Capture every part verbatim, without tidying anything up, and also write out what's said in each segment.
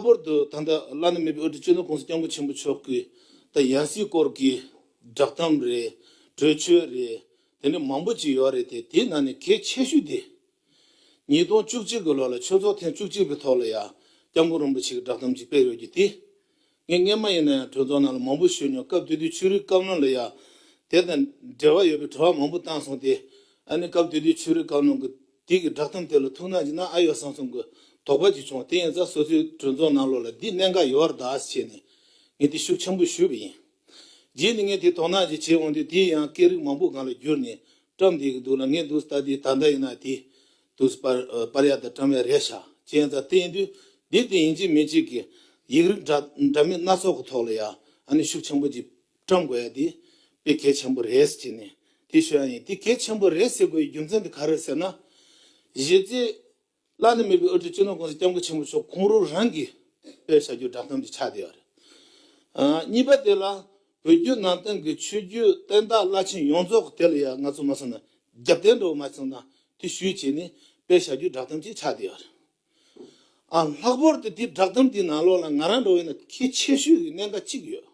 སྐོར་དུ་ད་ལྟ་བླ་ན་མེད་པའི་དབུ་ཁྲིད་སྤྱི་ནོར་༸གོང་ས་༸སྐྱབས་མགོན་ཆེན་པོ་མཆོག་གིས་ད་ཡང་སྲིད་སྐོར་གྱི་བསྒྲགས་གཏམ་རེད། གྲོས་ཆོད་རེད། དེ་འདྲ་མང་པོ་ཅིག་ཡོད་རེད་དེ། དེའི་ནང་ནས་གལ་ཆེ་ཤོས་དེ། ཉིས་སྟོང་བཅུ་གཅིག་གི་ལོ་ལ་ཆོས་ཚོགས་ཐེངས་བཅུ་གཅིག་པའི་ཐོག་ལ་ཡང་༸སྐྱབས་མགོན་རིན་པོ་ཆེ་གིས་བསྒྲགས་གཏམ་ཅིག་སྤེལ་ཡོད་རྒྱུ་དེ། ངས་སྔོན་མ་ཡིན་ན་ཡང་གྲོས་ཚོགས་ནང་ལ་མང་པོ་ཞུས་མྱོང་། སྐབས་དེ་དུས་ཆོས་རིག་བཀའ་བློན་ལ་ཡང་དེ་དང་འབྲེལ་བ་ཡོད་པའི་དྲི་བ་མང་པོ་བཏང་སོང་སྟེ། ཨ་ནི་སྐབས་དེ་དུས་ཆོས་རིག་བཀའ་བློན་གྱིས་དེ་གི་བསྒྲགས་གཏམ་དེ་ལ་ཐུགས་སྣང་ཅིག་གནང་ཨ་ཡོད་བསམ་བསམ་གྱི་དོགས་པ་ཅིག་བྱུང་། དེ་ཡིན་ཙང་སོ་སོའི་གྲོས་ཚོགས་ནང་ལོགས་ལ་འདི་གནད་འགག་ཡོད་རེད་ད་ཟེར་ནས་ངས་དེ་ཤུགས་ཆེན་པོ་ཞུས་པ་ཡིན། རྗེས་ནས་ངས་དེ་དོ་སྣང་ཅིག་བྱས་འོང་དུས་དེ་ཡང་སྐད་རིགས་མང་པོ་སྒང་ལ་བསྒྱུར་ནས་བཀྲམ་བསྡད་ཀྱི་འདུག་ལ། ངས་འདུག་ལྟ་དུས་ད་ལྟ་ཡིན་ན་དེ་དུས་པར་པར་ཡག་དང་བཀྲམ་ཡག་རེད་ཤག་ཅེས་ཙང་དེ་ཡིན་དུས་འདི་དེ་ཡིན་གཅིག་མིན་གཅིག་གི་ཡིག་རིགས་འདྲ་འདྲ་མིན་སྣ་ཚོགས་ཀྱི་ཐོག་ལ་ཡང་ཨ་ནི་ཤུགས་ཆེན་པོ་ཅིག་བཀྲམ་དགོས་ཡ་དེ་དཔེ་གལ་ཆེན་པོ་རེད་ཟེར་ནས་དེ་ཤོད་ཡ་ཡིན། དེ་གལ་ཆེན་པོ་རེད་ཟེར་དགོས་ཡའི་རྒྱུ་མཚན་དེ་ག་རེ་ཟེར་ན། གཞི་རྩའི་བླ་ན་མེད་པའི་དབུ་ཁྲིད་སྤྱི་ནོར་༸གོང་ས་༸སྐྱབས་མགོན་ཆེན་པོ་མཆོག་ཁོང་རང་རང་གིས་སྤེལ་བྱ་རྒྱུ་བསྒྲགས་གཏམ་ཅིག་ཆགས་བསྡད་ཡོད་རེད། ཨ། གཉིས་པ་དེ་ལ་བོད་བརྒྱུད་ནང་བསྟན་གྱི་ཆོས་བརྒྱུད་བསྟན་བདག་བླ་ཆེན་ཡོངས་རྫོགས་ཀྱི་དེ་ལ་ཡང་ང་ཚོ་མ་སོང་ན་རྒྱབ་རྟེན་འདྲ་བོ་མ་སོང་ན་དེ་ཞུས་བྱས་ནས་སྤེལ་བྱ་རྒྱུ་བསྒྲགས་གཏམ་ཅིག་ཆགས་བསྡད་ཡོད་རེད། ཨ། ལྷག་པར་དུ་དེ་བསྒྲགས་གཏམ་དེའི་ནང་ལོགས་ལ་ང་རང་འདྲ་བོ་ཡིན་ན་གལ་ཆེ་ཤོས་ཀྱི་གནད་འགག་གཅིག་ཡོད།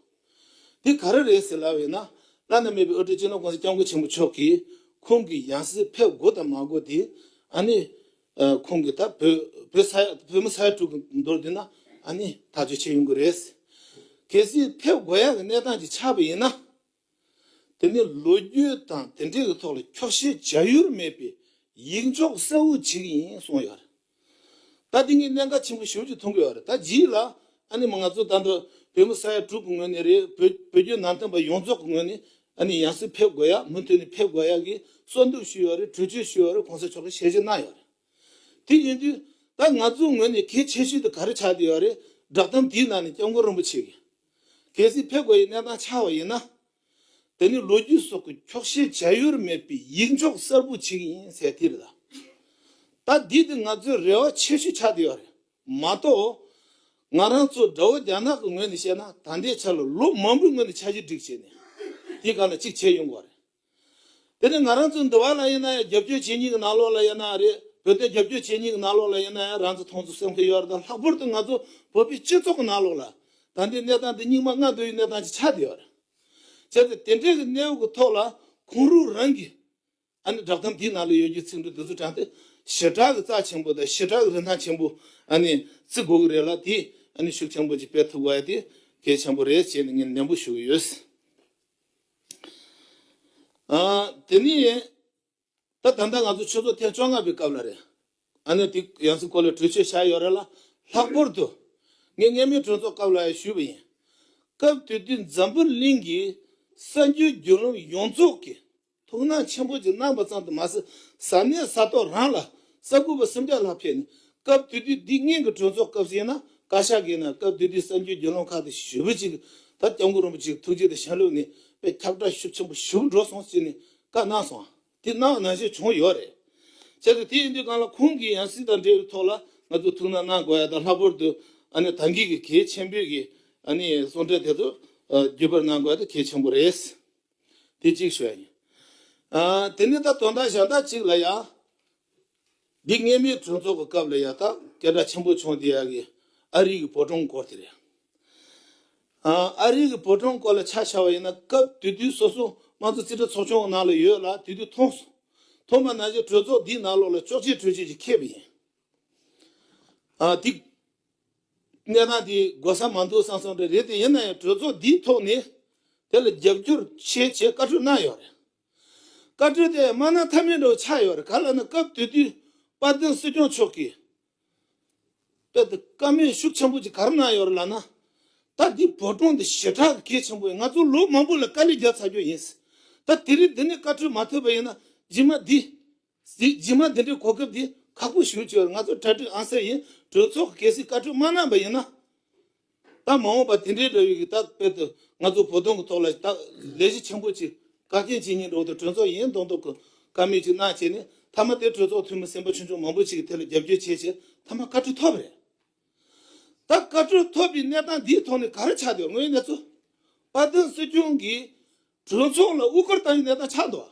དེ་ག་རེ་རེད་ཟེར་ལབ་ཡིན་ན། བླ་ན་མེད་པའི་དབུ་ཁྲིད་སྤྱི་ནོར་༸གོང་ས་༸སྐྱབས་མགོན་ཆེན་པོ་མཆོག་གིས་ཁོང་གི་ཡང་སྲིད་ཕེབས་དགོས་དང་མ་དགོས་དེ། ཨ་ནི། ཨ། ཁོང་གིས་ད་བོད་བོད་ས་ཡ་བོད་མི་ས་ཡ་དྲུག་གི་མདོར་བསྡུས་ན་ཨ་ནི་ཐག་གཅོད་བྱེད་ཡོང་གི་རེད། གལ་སྲིད་ཕེབས་དགོས་ཡག་གི་གནས་སྟངས་ཅིག་ཆགས་པ་ཡིན་ན། དེ་ནི་ལོ་རྒྱུས་དང་དེ་འབྲེལ་གྱི་ཐོག་ལ་འཁྱོག་བཤད་བྱ་ཡུལ་མེད་པའི་ཡིག་འཇོག་གསལ་བོ་ཅིག་ཡིན་གསུངས་ཡོད་རེད། ད་དེ་ངས་གནད་འགག་ཆེན་པོ་ཞེ་པོ་ཅིག་མཐོང་གི་ཡོད་རེད། ད་རྗེས་ལ་ཨ་ནི་མ་ང་ཚོ་ད་ལྟ་བོད་མི་ས་ཡ་དྲུག་གི་ངོས་ནས་རེད། བོད་བོད་བརྒྱུད་ནང་བསྟན་པ་ཡོངས་རྫོགས་ཀྱི་ངོས་ནས་ཨ་ནི་ཡང་སྲིད་ཕེབས་དགོས་ཡ། མུ་མཐུད་ནས་ཕེབས་དགོས་ཡ་གི་གསོལ་འདེབས་ཞུས་ཡོད་རེད། གྲོས་ཆོད་ཞུས་ཡོད་རེད། གོང་ས་མཆོག་གིས་ཞལ་བཞེས་གནང་ཡོད་རེད། དེ་ཡིན་དུས་ད་ང་ཚོའི་ངོས་ནས་གལ་ཆེ་ཤོས་དེ་ག་རེ་ཆགས་བསྡད་ཡོད་རེད། བསྒྲགས་གཏམ་དེའི་ནང་ནས་༸སྐྱབས་མགོན་རིན་པོ་ཆེ་གིས་གལ་སྲིད་ཕེབས་དགོས་ཡའི་གནས་སྟངས་ཆགས་པ་ཡིན་ན། དེ་ནི་ལོ་རྒྱུས་སོགས་ཀྱི་འཁྱོག་བཤད་བྱ་ཡུལ་མེད་པའི་ཡིག་འཇོག་གསལ་པོ་ཅིག་ཡིན་ཟེར་དེ་རེད་ད། ད་འདི་དེ་ང་ཚོའི་རེ་བ་ཆེ་ཤོས་ཆགས་བསྡད་ཡོད་རེད་མ་གཏོགས། ང་རང་ཚོ་དགྲ་བོ་རྒྱ་ནག་གི་ངོས་ནས་བཤད་ན་ད་ལྟའི་ཆ་ལ་ལོ་མང་པོའི་སྔོན་ནས་འཆར་གཞི་བསྒྲིགས་བྱས་ནས་དེའི་སྒང་ལ་གཅིག་བྱས་ཡོང་གི་ཡོད་རེད། དེ་ནས་ང་རང་ཚོ་འདི་བ་ལ་ཡིན་ན་ཡང་རྒྱབ་སྐྱོར་བྱེད་མཁན་གྱི་ནང་ལོགས་ལ་ཡིན་ན་རེད། བོད་དོན་རྒྱབ་སྐྱོར་བྱེད་མཁན་གྱི་ནང་ལོགས་ལ་ཡིན་ན་ཡང་རང་ཚོ་མཐོང་ཚུལ་སེམས་ཁུར་ཡོད་རེད། ད་ལྷག་པར་དུ་ང་ཚོ་བོད་པའི་སྤྱི་ཚོགས་ཀྱི་ནང་ལོགས་ལ་ད་ལྟའི་གནས་སྟངས་འདི་སྙིང་མ་རྔ་བསྡད་ཡོད་གནས་སྟངས་ཅིག་ཆགས་བསྡད་ཡོད་རེད། བྱས་ཙང་དེ་འདྲའི་གི་གནས་བབ་ཀྱི་ཐོག་ལ་ཁོང་རང་རང་གིས་ཨ་ནི་བསྒྲགས་གཏམ་འདིའི་ནང་ལ་ཡོད་རྒྱུ་ཚིག་འབྲུ་འདི་ཚོ་དྲངས་ཏེ་ཞེ་དྲག་གི་རྩ་ཆེན་པོ་དང་ཞེ་དྲག་གི་རིན་ཐང་ཆེན་པོ་ཨ་ནི་བརྩི་དགོས་ཀྱི་རེད་ལ། དེ་ཨ་ནི་ཤུགས་ཆེན་པོ་ཅིག་སྤེལ་ཐུབ་དགོས་ཡ་དེ་གལ་ཆེན་པོ་རེད་ཅེས་ནས་ངས་ནན་པོ་ཞུ་གི་ཡོད། ཨ། དེ་ནས་ད་ད་ལྟ་ང་ཚོ་ཆུ་ཚོད་ཐེངས་བཅོ་ལྔ་པའི་སྐབས་ལ་རེད། ཨ་ནི་དེ་ཡང་སྲིད་སྐོར་ལ་གྲོས་ཆོད་བཞག་ཡོད་རེད་ལ། ལྷག་པར་དུ་ངས་སྔོན་མའི་གྲོས་ཚོགས་སྐབས་ལ་ཡང་ཞུས་པ་ཡིན། སྐབས་དེ་དུས་འཛམ་བུ་གླིང་གི་གསར་འགྱུར་བརྒྱུད་ལམ་ཡོངས་རྫོགས་ཀྱིས་ཐུགས་སྣང་ཆེན་པོ་ཅིག་གནང་བ་ཙམ་དུ་མ་ཟད། ས་གནས་ས་ཐོག་རང་ལ་གསར་འགོད་པ་སུམ་བརྒྱ་ལྷག་ཕེབས་ནས། སྐབས་དེ་དུས་འདི་སྔོན་གྱི་གྲོས་ཚོགས་སྐབས་སུ་ཡིན་ན་བཀའ་ཤག་གིས་ན་སྐབས་དེ་དུས་གསར་འགྱུར་བརྒྱུད་ལམ་ཁག་ཏུ་ཞེ་པོ་ཅིག་ད་༸སྐྱབས་མགོན་རིན་པོ་ཆེའི་ཐུགས་རྗེ་དང་ཞལ་སློབ་ནས་དཔེ་ཁྱབ་བསྒྲགས་ཤུགས་ཆེན་པོ་ཞེ་པོ་འགྲོ་སོང་ཟེར་ནས་བཀའ་གནང་སོང་། དེ་གནང་བ་ནང་བཞིན་བྱུང་ཡོད་རེད། བྱས་ཙང་དེ་ཡིན་དུས་སྒང་ལ་ཁོང་གིས་ཡང་སྲིད་དང་འབྲེལ་བའི་ཐོག་ལ་ང་ཚོ་ཐུགས་སྣང་གནང་དགོས་ཡ་དང་། ལྷག་པར་དུ་ཨ་ནི་ད་གིན་གྱི་གལ་ཆེན་པོའི་གི་ཨ་ནི་གསུང་གྲོས་དེ་ཚོ་བརྒྱུད་པར་གནང་དགོས་ཡ་དེ་གལ་ཆེན་པོ་རེད། དེ་གཅིག་ཞུ་ཡ་ཡིན། ཨ། དེ་ནས་ད་དོན་དག་གཞན་དག་ཅིག་ལ་ཡ། འདི་སྔོན་མའི་གྲོས་ཚོགས་ཀྱི་སྐབས་ལ་ཡ་ད་སྐད་གྲགས་ཆེན་པོ་བྱུང་བསྡད་ཡ་གི་ཨ་རི་གི་བོད་ཀྲུང་སྐོར་དེ་རེད། ཨ། ཨ་རི་གི་བོད་ཀྲུང་སྐོར་ལ་ཆ་བཞག་པ་ཡིན་ན་སྐབས་དེ་དུས་སོ་སོ་དམངས་གཙོ་རྩིས་ཁྲ་ཚོགས་ཆུང་གི་ནང་ལ་ཡོད་ལ་དེ་དུས་མཐོང་སོང་། མཐོང་བ་ནང་བཞིན་གྲོས་ཚོགས་འདིའི་ནང་ལོགས་ལ་ཅོག་ཅེ་གྲོས་ཆོད་ཅིག་འཁྱེར་བ་ཡིན། ཨ། དེ་གནས་སྟངས་དེ་དགོས་ས་མ་འདུག་བསམ་བསམ་རེད། རེད་དེ་ཡིན་ན་ཡང་གྲོས་ཚོགས་འདིའི་ཐོག་ནས་དེ་ལ་རྒྱབ་སྐྱོར་བྱེད་ཅེས་བཀའ་འཁྲོལ་གནང་ཡོད་རེད། བཀའ་འཁྲོལ་དེ་མ་གནང་ཐབས་མེད་འདྲ་བོ་ཆགས་ཡོད་རེད། ག་ལ་ན་སྐབས་དེ་དུས་དཔལ་ལྡན་སྲིད་སྐྱོང་མཆོག་གིས་དཔེ་དེ་བཀའ་མོལ་ཤུགས་ཆེན་པོ་ཅིག་ག་རེ་གནང་ཡོད་རེད་ལབ་ན། ད་འདི་བོད་ཀྲུང་འདི་ཞེ་དྲག་གི་གལ་ཆེན་པོ་ཡིན། ང་ཚོ་ལོ་མང་པོ་ལ་དཀའ་ལས་བརྒྱབ་ཚར་རྒྱུ་ཡིན། ད་དེ་རིང་འདི་ནས་བཀའ་འཁྲོལ་མ་ཐོབ་པ་ཡིན་ན་རྗེས་མ་འདི། རྗེས་མ་འདི་འདྲའི་གོ་སྐབས་འདི་ཁག་པོ་ཞེ་པོ་ཅིག་ཡོད་རེད། ང་ཚོ་གྲ་སྒྲིག་ཨང་གསར་ཡིན། གྲོས་ཚོགས་ཀྱི་གལ་སྲིད་བཀའ་འཁྲོལ་མ་གནང་པ་ཡིན་ན། ད་མ་འོངས་པ་དེ་འདྲའི་འདྲ་བའི་གི་ད་དཔེ་དུ་ང་ཚོ་བོད་དོན་གྱི་ཐོག་ལ་ད་ལས་གཞི་ཆེན་པོ་ཅིག་བཀག་སྐྱིལ་བྱེད་མཁན་འདྲ་བོ་དང་གྲོས་ཚོགས་ཡིན་མདོག་མདོག་གི་བཀའ་མོལ་ཅིག་གནང་བྱས་ནས་མཐའ་མ་དེ་གྲོས་ཚོགས་འཐུས་མི་སེམས་པ་ཆུང་ཆུང་མང་པོ་ཅིག་གིས་དེ་ལ་རྒྱབ་སྐྱོར་བྱས་བྱས་མཐའ་མ་བཀའ་འཁྲོལ་ཐོབ་པ་རེད། ད་བཀའ་འཁྲོལ་ཐོབ་པའི་གནས་སྟངས་འདིའི་ཐོག་ནས་ག་རེ་ཆགས་འདུག་དངོས་གནས་ཚོ་དཔལ་ལྡན་སྲིད་སྐྱོང་གིས་གྲོས་ཚོགས་ལ་དབུ་སྐོར་བཏང་བའི་གནས་སྟངས་ཆགས་འདུག་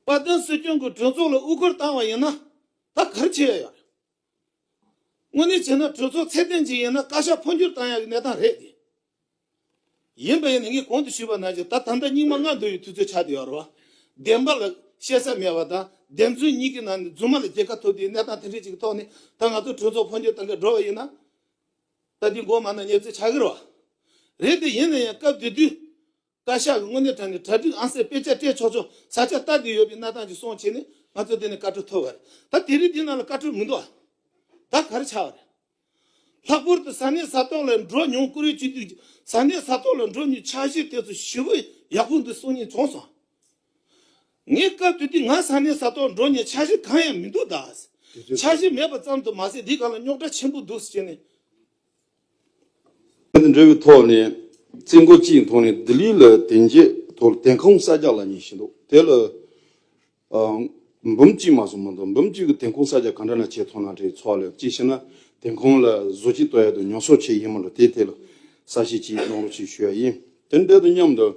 དཔལ་ལྡན་སྲིད་སྐྱོང་གིས་གྲོས་ཚོགས་ལ་དབུ་སྐོར་བཏང་བ་ཡིན་ན་ད་ག་རེ་བྱེད་ཡ་ཡོད་རེད། དངོས་གནས་བྱས་ན་གྲོས་ཚོགས་ཚད་ལྡན་ཅིག་ཡིན་ན་བཀའ་ཤག་འཕོ་འགྱུར་བཏང་ཡག་གི་གནས་སྟངས་རེད་དེ། ཡིན་པ་ཡིན་ན་ངས་གོང་དུ་ཞུས་པ་ནང་བཞིན་ད་ད་ལྟ་སྙིགས་མ་ལྔ་འདུ་བའི་དུས་ཚོད་ཆགས་བསྡད་ཡོད་རེད་བ། བདེན་པ་ལ་བཤད་ས་མེད་པ་དང་བདེན་རྫུན་གཉིས་ཀྱི་ནང་ནས་རྫུན་མ་ལ་རྒྱལ་ཁ་ཐོབ་དུས་གནས་སྟངས་དེ་འདྲ་ཅིག་གི་ཐོག་ནས་ད་ང་ཚོ་གྲོས་ཚོགས་འཕོ་འགྱུར་བཏང་གི་འགྲོ་བ་ཡིན་ན། ད་འདི་མགོ་མ་ན་ཉེ་ཚེ་ཆགས་ཀྱི་རེད་བ། རེད་དེ་ཡིན་ན་ཡང་སྐབས་དེ་དུས། བཀའ་ཤག་གི་དངོས་གནས་དྲང་གནས་གྲ་སྒྲིག་ཨང་གསར་དཔེ་ཆ་སྤྲད་ཆོག་ཆོག་ས་ཆ་ལྟ་བསྡད་ཡོད་པའི་གནས་སྟངས་ཀྱི་སོང་བྱས་ནས་ང་ཚོ་འདི་ནས་བཀའ་འཁྲོལ་ཐོབ་པ་རེད། ད་དེ་རིང་འདི་ནང་ལ་བཀའ་འཁྲོལ་མི་འདུག་ཨ། ད་ག་རེ་ཆགས་པ་རེད། ལྷག་པར་དུ་ས་གནས་ས་ཐོག་ལ་འགྲོ་མྱོང་བཀུར་འོས་སྤྱི་འཐུས་ཀྱི་ས་གནས་ས་ཐོག་ལ་འགྲོ་མྱོང་འཆར་གཞི་དེ་ཚོ་ཞེ་པོ་ཡག་པོ་འདུག་གསུང་མཁན་བྱུང་སོང་། ངས་སྐབས་དེ་དུས་ང་ས་གནས་ས་ཐོག་འགྲོ་མྱོང་འཆར་གཞི་གང་ཡང་མི་འདུག་ད། འཆར་གཞི་མེད་པ་ཙམ་དུ་མ་ཟད་འདི་ག་ལ་རྙོག་དྲ་ཆེན་པོ་འདུག་ཟེར་ནས། དེ་དང་འབྲེལ་བའི་ཐོག་ནས་བཙན་སྐོར་གཅིག་ཐོག་ནས་ལྡི་ལི་ལ་དེང་རྗེས་ཐོག་དེང་ཁོངས་གསར་རྒྱག་ལབ་མཁན་ཞིག་འདུག་དེ་ལ་ཨ་འབུམ་གཅིག་མ་སོང་མ་གཏོགས་འབུམ་གཅིག་གི་དེང་ཁོངས་གསར་རྒྱག་ག་འདྲ་ན་བྱས་ཐོག་ན་འདྲའི་ཚོགས་ལ་གཅིག་བྱས་ན་དེང་ཁོངས་ལ་བཟོ་བཅོས་གཏོང་ཡ་དང་ཉམས་གསོ་བྱེད་ཡིན་མ་ལ་དེའི་ཐད་ལ་གསལ་བཤད་ཅིག་གནང་རོགས་ཅིག་ཞུ་ཡ་ཡིན། དེ་འདྲ་དང་མཉམ་དུ་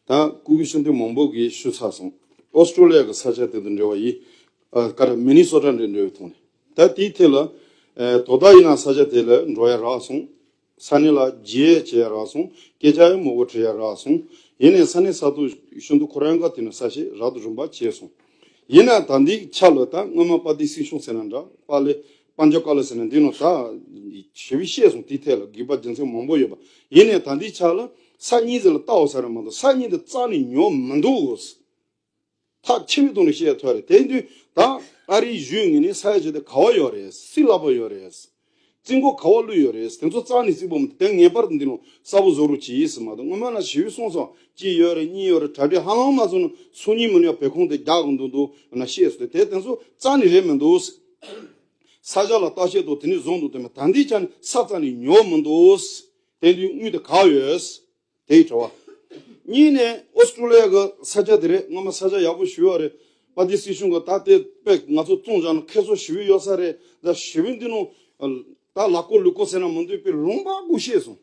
ད་སྐུ་སྒེར་ཤིན་ཏུ་མང་པོ་གིས་ཞུ་ཚར་སོང་། ཨོ་སི་ཀྲོ་ལི་ཡ་གི་ས་ཆ་དེ་དང་འབྲེལ་བ་ཡིན། ཨ་ཀ་ར་མི་ནི་སོ་ཊ་འདྲ་འབྲེལ་བའི་ཐོག་ནས་ད་དེའི་ཐད་ལ་ཨ་དོ་བདག་ཡིན་ན་ས་ཆ་དེ་ལ་འགྲོ་ཡ་རག་སོང་། ས་གནས་ལ་མཇལ་བྱས་རག་སོང་། སྐད་ཆ་ཡང་མང་པོ་དྲི་ཡ་རག་སོང་། ཡིན་ནའི་ས་གནས་ས་ཐོག་ཤིན་ཏུ་ཁོ་རང་ག་དེ་ནས་ས་ཞིག་རག་ཏུ་རིམ་པ་བྱས་སོང་། ཡིན་ན་ད་འདི་ཆ་ལ་ད་སྔོན་མ་པ་ཏི་སྲིད་གཞུང་ཟེར་ན་འདྲ་པ་ལེ་པ་ཇོ་ཀ་ལ་ཟེར་ན་འདི་ནང་ད་ཞེ་པོ་བཤད་སོང་། དེའི་ཐད་ལ་དགོས་པ་རྒྱུ་མཚན་མང་པོ་ཡོད་པ། ཡིན་ནའི་ད་འདི་ཆ་ལ་ས་གཉིས་ཟེར་ལ་ལྟ་འོ་ས་རེད་མ་གཏོགས་ས་གཉིས་དེ་རྩ་ནས་ཉོ་མི་འདུག་ཐག་ཆད་པའི་ཐོག་ནས་བཤད་ཐུབ་རེད། དེ་དུས་ད་ཨ་རིའི་གཞུང་ངོས་ནས་ས་ཡ་བྱས་ཏེ་ག་བ་ཡོད་རེད། སྲིད་ལག་པ་ཡོད་རེད། རྩིས་འགོ་ག་བ་བླུགས་ཡོད་རེད། དེ་ཚོ་རྩ་ནས་རྩིས་པ་མི་འདུག་དེ་ངེས་པར་དུ་འདི་ནང་གསལ་པོ་བཟོ་རོགས་གྱིས་ཟེར་མ་གཏོགས་སྔོན་མ་ན་ཞེ་པོ་གསུངས་སོང་། གཅིག་ཡོད་རེད་གཉིས་ཡོད་རེད་གྲ་སྒྲིག་ཧ་ལམ་མ་སོང་ན་སང་ཉིན་མི་ཉག་བོད་ཁོངས་དེ་རྒྱག་གི་འདུག་འདུག་ན་བཤད་སོང་། དེ་དེ་ཚོ་རྩ་ནས་རེད་མི་འདུག་ས་ཆ་ལ་བརྟག་དཔྱད་དང་དེ་ནས་བཟུང་འདུག་དེ་མ་ད་འདི་ཆ་ནས་ས་རྩ་ནས་ཉོ་མི་འདུག་དེ་དུས་དངུལ་དེ་ག་ཡོད། དེའི་དྲི་བ། གཉིས་ནས་ཨོ་སི་ཀྲོ་ལི་ཡ་གི་ས་ཆ་དེ་རེད། སྔོན་མ་ས་ཆ་ཡག་པོ་ཞུ་བ་རེད། པ་ཏི་སྲིད་གཞུང་གི་ད་ལྟའི་དཔེ་ང་ཚོ་བཙོང་བཞག་ན་ཁེ་སོ་ཞེ་པོ་ཡོད་ས་རེད། ད་ཞེ་པོ་འདི་ནང་ད་ལག་ཀོ་ལུག་ཀོ་ཟེར་ན་མི་འདུག་དཔེ་ལུང་པ་དགུ་བཤད་སོང་།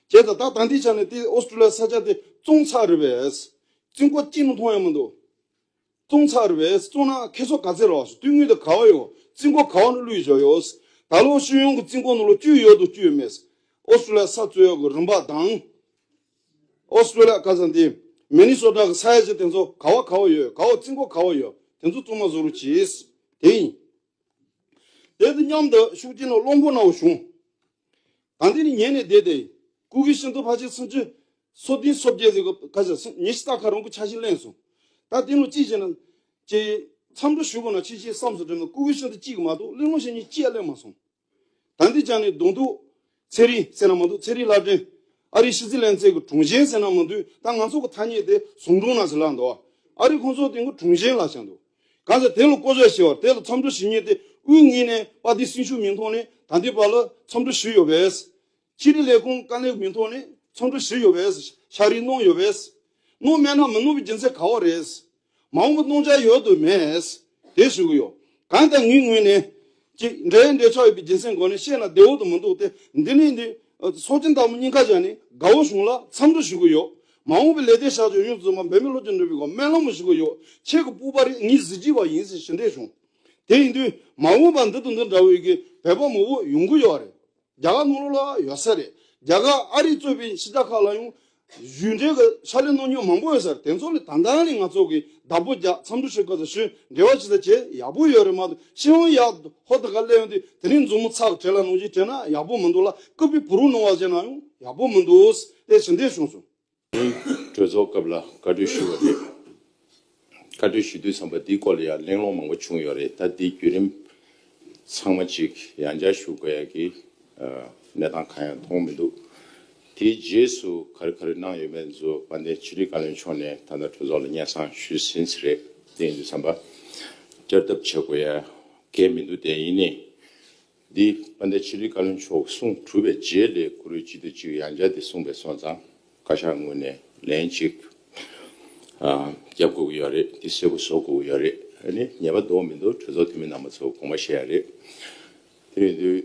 བྱས་ཙང་ད་ད་འདི་ཆ་ནས་དེ་ཨོ་སི་ཀྲོ་ལི་ཡ་ས་ཆ་དེ་བཙོང་ཚར་རེད་པས། རྩིས་འགོ་གཅིག་ནང་མཐོང་ཡ་མི་འདུག་བཙོང་ཚར་བས་བཙོང་ན་ཁེ་སོ་ག་ཚད་རོགས་དུས་དངུལ་དེ་ག་བ་ཡོད། རྩིས་འགོ་ག་བ་ནས་བླུགས་བཞག་ཡོད། ད་ལོ་ཤེས་ཡོན་གྱི་རྩིས་འགོ་ནང་ལོ་བཅུ་ཡོད་དང་བཅུ་མེད། ཨོ་སི་ཀྲོ་ལི་ཡ་ས་རྩོད་ཡག་གི་རིམ་པ་དང་། ཨོ་སི་ཀྲོ་ལི་ཡ་ཁ་སང་དེ་མི་ནི་སོ་ཊ་གི་ས་ཡ་ཆེ་དེ་ཚོ་ག་བ་ག་བ་ཡོད། ག་བ་རྩིས་འགོ་ག་བ་ཡོད། དེ་ཚོ་གཙང་མ་བཟོ་རོགས་གྱིས། དེ་ཡིན། དེ་དང་མཉམ་དུ་ཤུགས་ཆེན་ནང་བློ་འགོ་ནང་བྱུང་། ད་འདི་ནི་ཉན་ནས་བསྡད་དེ། སྐུ་སྒེར་ཤིན་ཏུ་ཕལ་ཆེར་སུམ་ཅུ་སོ་བདུན་སོ་བརྒྱད་ཟེར་གི་ཁ་ཤས་སུ་ཉི་ཤུ་རྩ་ཁ་རང་གི་ཆ་ཤས་ལེན་སོང་། ད་དེ་ནང་གཅིག་བྱས་ན། ཅེ། མཚམས་འདྲི་ཞུ་དགོས་ན་ཅི་ཞིག་བསམ་སོང་དྲན་ན་སྐུ་སྒེར་ཤིན་ཏུ་གཅིག་མ་གཏོགས་གླེང་སློང་བྱེད་མཁན་གཅིག་ཡང་སླེབས་མ་སོང་། ད་འདི་ཅང་ནས་གདོང་ཐུག་ཚེ་རིང་ཟེར་ན་མ་གཏོགས་ཚེ་རིང་ལྷ་སྒྲོན། ཨ་རིའི་ཕྱི་སྲིད་ལྷན་ཚོགས་ཀྱི་དྲུང་ཆེ་ཟེར་ན་མ་གཏོགས་ད་ང་ཚོ་གི་ཐ་སྙད་དེ་ཟུང་དྲུང་ན་ཟེར་ལ་འདུག་ཨ་རིའི་ཁོང་ཚོ་དེང་གི་དྲུང་ཆེ་ལ་བྱ་འདུག་གང་ཟེར་དེ་ལ་བསྐོ་བཞག་བྱས་པ་དེ་ལ་འཚམས་འདྲི་ཞུ་མཁན་དེ་དབུས་ངོས་ནས་པ་ཏི་སྲིད་གཞུང་མིང་ཐོག་ནས་ད་ལྟའི་བར་ལ་འཚམས་འདྲི་ཞུས་ཡོད་པས། ཕྱི་དྲིལ་ལས་ཁུངས་དཀའ་ལས་མིང་ཐོག་ནས་འཚམས་འདྲི་ཞུས་ཡོད་པས། ཕྱག་བྲིས་གནང་ཡོད་པས། གནང་མེད་ན་མི་གནང་བའི་རྒྱུ་མཚན་ག་བ་རེད། མ་འོངས་པ་གནང་འཆར་ཡོད་དམ་མེད། དེ་ཞུ་གི་ཡོད། གང་ལྟར་ངའི་ངོས་ནས་ཅིག་འབྲེལ་ཡོད་འབྲེལ་ཆགས་ཡོད་པའི་རྒྱུ་མཚན་སྒོ་ནས་བཤད་ན་བདེ་བོ་དང་མི་འདུག་སྟེ། འདི་ནས་འདི་ཚོགས་ཆེན་དང་པོ་གཉིས་ཀ་བཞག་ནས་དགའ་བོ་གཞུང་ལ་འཚམས་འདྲི་ཞུ་གི་ཡོད། མ་འོངས་པའི་ལས་དོན་བྱ་ཕྱོགས་ཡོངས་སུ་རྫོགས་པ་འབད་མེད་ལྷོ་ཀྱི་འགྲུབ་པའི་སྒོ་སྨོན་ལམ་ཞུ་གི་ཡོད། ཁྱེད་ཀྱི་སྤོབས་པ་རེད། ངའི་གཟི་བརྗིད་པ་ཡིན་ཟེར་ཞུ་འདོད་བྱུང་། དེ་ཡིན་དུས་མ་འོངས་པ་འདི་དང་འདི་འདྲ་བོའི་གི་བོད་པ་མང་པོ་ཡོང་གི་ཡོད་རེད། རྒྱ་གར་ནང་ལོགས་ལ་ཡོད་ས་རེད། རྒྱ་གར་ཨ་རི་གཙོས་པའི་ཕྱི་རྒྱལ་ཁག་ལ་ཡང་གཞུང་འབྲེལ་གྱི་ཕྱག་ལས་གནང་མྱོང་མང་པོ་ཡོད་ས་རེད། དེ་ཚོ་ལ་ད་ལྟ་ནས་ང་ཚོ་གིས་བདག་པོ་རྒྱག་འཚམས་འདྲི་ཞུ་དགོས་ས་ཞུ་འབྲེལ་བ་བྱེད་ས་བྱེད་ཡག་པོ་ཡོད་རེད་མ་གཏོགས་ཤེས་ཡོན་ཡག་ཧོ་ད་ག་སླེབས་ཡོང་དུས་དེ་རིང་མཛུབ་མོ་ཚགས་བྲེལ་ལ་གནང་གཞི་བྲེལ་ན་ཡག་པོ་མི་འདུག་ལ་སྐུད་པའི་བུ་རུ་གནང་བ་བྱས་ན་ཡང་ཡག་པོ་མི་འདུག་དེ་ཞུ་འདོད་བྱུང་སོང་། གྲོས་ཚོགས་སྐབས་ལ་བཀའ་འཁྲོལ་ཞུས་པ་རེད། བཀའ་འཁྲོལ་ཞུ་དུས་ཙམ་པ་འདིའི་སྐོར་ལ་ཡང་གླེང་སློང་མང་པོ་བྱུང་ཡོད་རེད། ད་འདིའི་བརྒྱུད་རིམ་ཚང་མ་ཅིག་ཡང་བསྐྱར་ཞུ་དགོས་ཡ་གི་གནས་སྟངས་གང་ཡང་མཐོང་མི་འདུག་དེའི་རྗེས་སུ་ག་རེ་ག་རེ་གནང་ཡོད་མེད་ཚོ་དཔལ་ལྡན་ཕྱི་དྲིལ་བཀའ་བློན་མཆོག་ནས་ད་ལྟ་གྲོས་ཚོགས་ལ་སྙན་སེང་ཞུས་ཟིན་ཟིན་རེད། དེ་ཡིན་དུས་ཙམ་པ་བསྐྱར་ལྡབ་བྱེད་དགོས་ཡ་གལ་མི་འདུག་དེ་ཡིན་ནའི། འདི་དཔལ་ལྡན་ཕྱི་དྲིལ་བཀའ་བློན་མཆོག་གསུང་གྲུབ་པའི་རྗེས་ལ་བཀུར་འོས་སྤྱི་འཐུས་གཅིག་ཡང་བསྐྱར་འདི་གསུངས་པས་སོང་ཙང་བཀའ་ཤག་ངོས་ནས་ལན་གཅིག་ཨ་རྒྱབ་དགོས་ཀྱི་ཡོད་རེད། འདི་གསལ་པོ་བཟོ་དགོས་ཀྱི་ཡོད་རེད། ཨ་ནི་ཉེས་པ་འདུག་མི་འདུག་གྲོས་ཚོགས་འཐུས་མི་རྣམ་པ་ཚོ་དགོངས་པ་བཞེས་ཡ་རེད། དེ་ཡིན་དུས་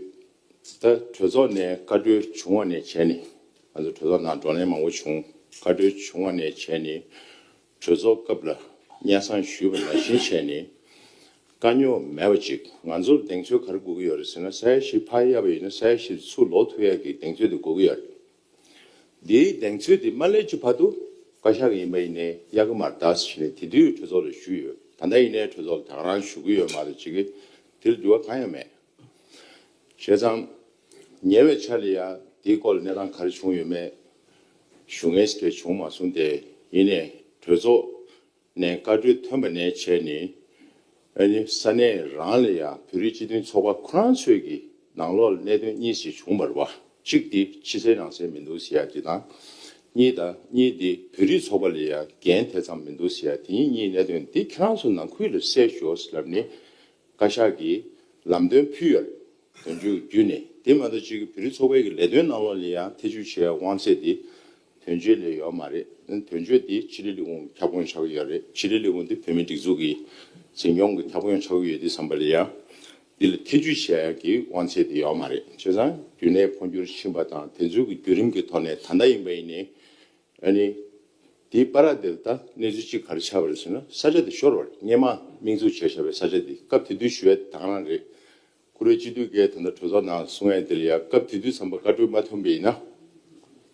ད་གྲོས་ཚོགས་ནས་བཀའ་འཁྲོལ་བྱུང་བ་ནས་བྱས་ནས་ང་ཚོ་གྲོས་ཚོགས་ནང་བགྲོ་གླེང་མང་པོ་བྱུང་། བཀའ་འཁྲོལ་བྱུང་བ་ནས་བྱས་ནས་གྲོས་ཚོགས་སྐབས་ལ་སྙན་སེང་ཞུས་པ་ནང་བཞིན་བྱས་ནས། དཀའ་རྙོག་མེད་པ་ཅིག་ང་ཚོར་གདེང་ཚོད་ག་རེ་དགོས་ཀྱི་ཡོད་རེད་ཟེར་ན། ས་ཡ་བཞི་ཕར་གཡར་བ་ཡིན་ན་ས་ཡ་བཞི་ཚུར་ལོག་ཐུབ་ཡག་གི་གདེང་ཚོད་དེ་དགོས་ཀྱི་ཡོད་རེད། འདིའི་གདེང་ཚོད་དེ་མ་སླེབས་ཀྱི་བར་དུ་བཀའ་ཤག་གི་ཡིན་པ་ཡིན་ནའི་གཡར་གི་མ་རེད་ད་ཟེར་ནས་དེ་དུས་གྲོས་ཚོགས་ལ་ཞུས་ཡོད། ད་ལྟ་ཡིན་ནའི་གྲོས་ཚོགས་ལ་ད་ག་རང་ཞུ་གི་ཡོད་མ་རེད། ཅིག་གི་དེ་ལ་འགྱུར་བ་གང་ཡང་མེད། བྱས་ཙང་ཉེ་བའི་ཆར་ལ་ཡང་དེའི་སྐོར་ལ་གནས་སྟངས་ག་རེ་བྱུང་ཡོད་མེད་ཞུ་མཁན་ཞིག་བྱུང་མ་སོང་སྟེ། ཡིན་ནའི་གྲོས་ཚོགས་ནས་བཀའ་འཁྲོལ་ཐོན་པ་ནས་བྱས་ནས། ཨ་ནི་ས་གནས་རང་ལ་ཡང་བོད་རིགས་སྤྱི་མཐུན་ཚོགས་པ་ཁོ་རང་ཚོའི་གི་ནང་ལོགས་ལ་གནད་དོན་གཉིས་ཤིག་བྱུང་བ་རེད་བ། གཅིག་དེ་ཕྱི་གསལ་ནང་གསལ་མི་འདུག་ཟེར་ཡ་དེ་དང་། གཉིས་དང་གཉིས་དེ་བོད་རིགས་ཚོགས་པ་ལ་ཡང་འགན་དེ་ཙམ་མི་འདུག་ཟེར་ཡ་དེ་གཉིས་གནད་དོན་དེ་ཁྱེད་རང་ཚོ་ནང་ཁུལ་ལ་སེལ་ཤོག་ཟེར་ལབ་ནས་བཀའ་ཤག་གིས་ལམ་སྟོན་ཕུལ་ཡོད་རེད། དོན་གཅོད་བརྒྱུད་ནས། དེ་མ་གཏོགས་གཅིག་གི་བོད་རིགས་ཚོགས་པའི་གི་ལས་དོན་ནང་ལོགས་ལ་ཡང་ཐེ་བྱུས་བྱེད་ཡ་དབང་ཚད་དེ་དོན་གཅོད་ལ་ཡོད་མ་རེད། དོན་གཅོད་དེ་ཕྱི་དྲིལ་ལས་ཁུངས་ཁྱབ་ཁོངས་ཆགས་ཀྱི་ཡོད་རེད། ཕྱི་དྲིལ་ལས་ཁུངས་དེ་བོད་མིའི་སྒྲིག་འཛུགས་ཀྱི་འཛིན་སྐྱོང་གི་ཁྱབ་ཁོངས་ཆགས་ཀྱི་ཡོད་དུས་ཙམ་པ་ལ་ཡང་འདི་ལ་ཐེ་བྱུས་བྱེད་ཡ་གི་དབང་ཚད་དེ་ཡོད་མ་རེད། བྱས་ཙང་རྒྱུན་གནས་འཕོ་འགྱུར་ཕྱིན་པ་དང་དེ་ཚོའི་གི་བརྒྱུད་རིམ་གྱི་ཐོག་ནས་ད་ལྟ་ཡིན་པ་ཡིན་ནའི། ཨ་ནི། དེའི་བར་དེར་ད་གནས་ཚུལ་གཅིག་ག་རེ་ཆགས་པ་རེད་ཟེར་ན། ས་ཆ་དེ་ཤོར་བ་རེད། སྔོན་མ་དམིགས་འཛུགས་བྱས་བཞག་པའི་ས་ཆ་དེ་སྐབས་དེ་དུས་ཞུ་ཡ་དེ་ད་ག་རང་རེད། བཀུར་འོས་སྤྱི་འཐུས་ཀྱིས་ད་ལྟ་གྲོས་ཚོགས་ནང་གསུང་ཡ་དེ་ལ་ཡ་སྐབས་དེ་དུས་ཙམ་པ་བཀའ་འཁྲོལ་མ་ཐོན་པ་ཡིན་ན།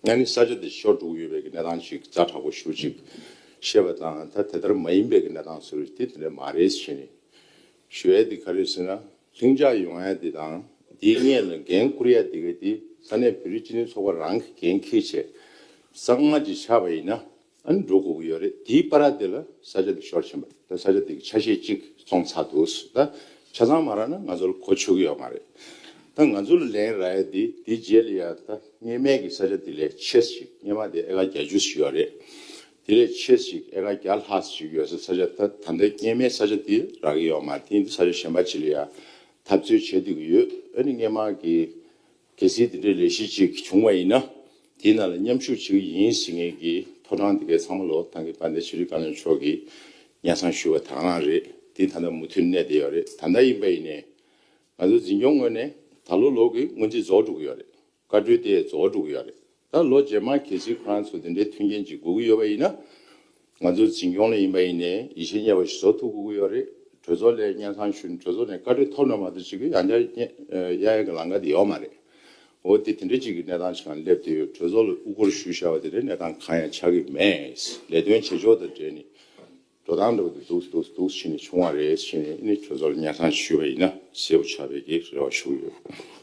ཨ་ནི་ས་ཆ་དེ་ཤོར་འགྲོ་གི་ཡོད་པའི་གི་གནས་སྟངས་ཅིག་ཛ་དྲག་པོ་ཞེ་པོ་ཅིག་བཤད་པ་དང་། ད་དེ་ལྟར་མ་ཡིན་པའི་གི་གནས་སྟངས་ཟེར་བ་དེ་དེ་འདྲ་མ་རེད་ཟེར་ནས་ཞུ་ཡ་དེ་ག་རེ་ཟེར་ན། ལྷིང་འཇགས་ཡོང་ཡ་དེ་དང་། དེའི་སྔོན་ལ་འགན་འཁུར་ཡ་དེ་ག་དེ་ས་གནས་བོད་རིགས་སྤྱི་མཐུན་ཚོགས་པ་རང་གི་འགན་འཁྱེར་བྱས་གཙང་མ་ཅིག་ཆགས་པ་ཡིན་ན། ཨ་ནི་འགྲོ་དགོས་ཀྱི་ཡོད་རེད། དེའི་བར་དེ་ལ་ས་ཆ་དེ་ཤོར་ཕྱིན་པ་རེད། ད་ས་ཆ་དེ་གི་ཆ་ཤས་གཅིག་བཙོང་ཚར་འདུག་ད་ཆ་ཚང་མ་རག་ན་ང་ཚོ་ལ་གོ་ཆོད་ཀྱི་ཡོད་མ་རེད། ད་ང་ཚོ་ལ་ལན་རག་ཡ་དེ་དེའི་རྗེས་ལ་ཡ་ད་སྔོན་མའི་གི་ས་ཆ་དེ་ལས་ཆེ་ཞིག་སྔོན་མ་དེ་ཨེ་ཀར་བརྒྱད་ཅུ་ཞིག་ཡོད་རེད། དེ་ལས་ཆེ་ཞིག་ཨེ་ཀར་བརྒྱ་ལྷག་ཞིག་ཡོད་ས་ས་ཆ། ད་ད་ལྟའི་སྔོན་མའི་ས་ཆ་དེ་རག་གི་ཡོད་མ་རེད། དེ་ཡིན་དུས་ས་ཆ་གཞན་པ་ཅིག་ལ་ཡ་འཐབ་རྩོད་བྱེད་བསྡད་ཀྱི་ཡོད། ཨ་ནི་སྔོན་མ་གི་གལ་སྲིད་དེ་འདྲའི་ལས་གཞི་ཅིག་བྱུང་བ་ཡིན་ན། དེའི་ནང་ལ་མཉམ་ཞུགས་བྱེད་ཀྱི་ཡིན་ཟེར་མཁན་གྱི་ཐོབ་ཐང་དེ་གའི་ཚང་མ་ལོ་ཐང་གི་དཔལ་ལྡན་ཆོས་རིག་བཀའ་བློན་མཆོག་གིས་སྙན་སེང་ཞུས་པ་དེ་ག་རང་རེད། དེ་ད་ལྟ་མུ་མཐུད་གནས་བསྡད་ཡོད་རེད། ད་ལྟ་ཡིན་པ་ཡིན་ནའི་ང་ཚོ་འཛིན་སྐྱོང་ངོས་ནས་ད་ལོ་ལོ་གི་སྔོན་རྩིས་རྫོགས་འགྲོ་གི་ཡོད་རེད། བཀའ་འཁྲོལ་དེ་རྫོགས་འགྲོ་གི་ཡོད་རེད། ད་ལོ་རྗེས་མ་གལ་སྲིད་ཁོ་རང་ཚོ་དེ་འདྲའི་མཐུན་རྐྱེན་ཅིག་དགོས་ཀྱི་ཡོད་པ་ཡིན་ན། ང་ཚོ་འཛིན་སྐྱོང་ལ་ཡིན་པ་ཡིན་ནའི་ཡིད་ཆེས་རྙེད་པ་ཞིག་བཟོ་ཐུབ་དགོས་ཀྱི་ཡོད་རེད། གྲོས་ཚོགས་ལ་སྙན་སེང་ཞུས་ནས་གྲོས་ཚོགས་ནས་བཀའ་འཁྲོལ་ཐོབ་ན་མ་གཏོགས་ཅིག་གི་ཡང་བསྐྱར་གཡར་ཡ་གི་ལམ་ཁ་དེ་ཡོད་མ་རེད། འོ་དེ་དེ་འདྲ་ཅིག་གི་གནས་སྟངས་ཤིག་ལ་སླེབས་བསྡད་ཡོད། གྲོས་ཚོགས་ལ་དབུ་སྐོར་ཞུས་བཞག་པ་དེ་འདྲའི་གནས་སྟངས་གང་ཡང་ཆགས་ཀྱི་མེད། ལས་དོན་བྱེད་ཕྱོགས་དང་འབྲེལ་ནས་འགྲོ་སྟངས་འདྲ་བོ་དེ་འདུག་འདུག་འདུག་བྱས་ནས་བྱུང་བ་རེད་ཟེར་ནས། ཨ་ནི་གྲོས་ཚོགས་ལ་སྙན་སེང་ཞུས་པ་ཡིན་ན་གསལ་པོ་ཆགས་པའི་གི་རེ་བ་ཞུ་གི་ཡོད།